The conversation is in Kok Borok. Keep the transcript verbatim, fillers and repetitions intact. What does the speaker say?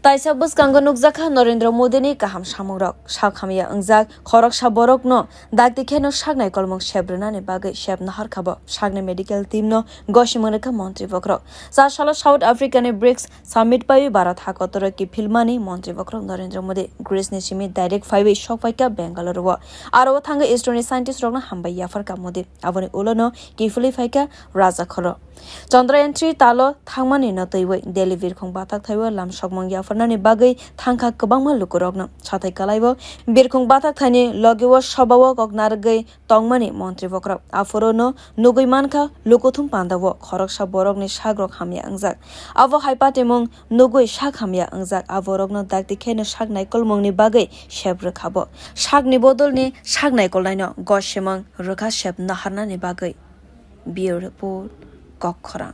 Taisa bwskango nukjakha Narendra Modini kaham samungrok. Sak hamya wngjak khoroksa borokno dakti kheno sak naikolmung sep rwnani bagwi sep naharkha bo. Sakni medical team no gosimung rwkha montri bokhorok. Char salo South Africa ni brics Summit paiwi Bharat hakotoro kiphilmani montri bokhorok Narendra Modi Greece ni simi direct phaiwi sokphaikha Bengaluru o. Aro o thangwi isroni scientist rokno hambai yapharkha Modi. Aboni ulono kiphilwi phaikha Rajakhoro. Chandrayaan three talo thangmani no twiwi Delhi birkhong bathakthai o lam sokmung yapharnani bagwi thangkha kwbangma lukurokno. Sathai kalaibo birkhong bathakthaini logi o sobao kok narwgwi tongmani montri bokhorok. Aphuru no nugwi mankha lukuthum pandao khoroksa borokni sakrok hamya wngjak. Abo hai patimung nugwi sak hamya wngjak. A borokno dakti kheno sak naikolmungni bagwi sep rwkha bo. Sakni bodolni sak naikolnaino gosimung rwkha sep naharnani bagwi. Bureau Report, Kokkhorang.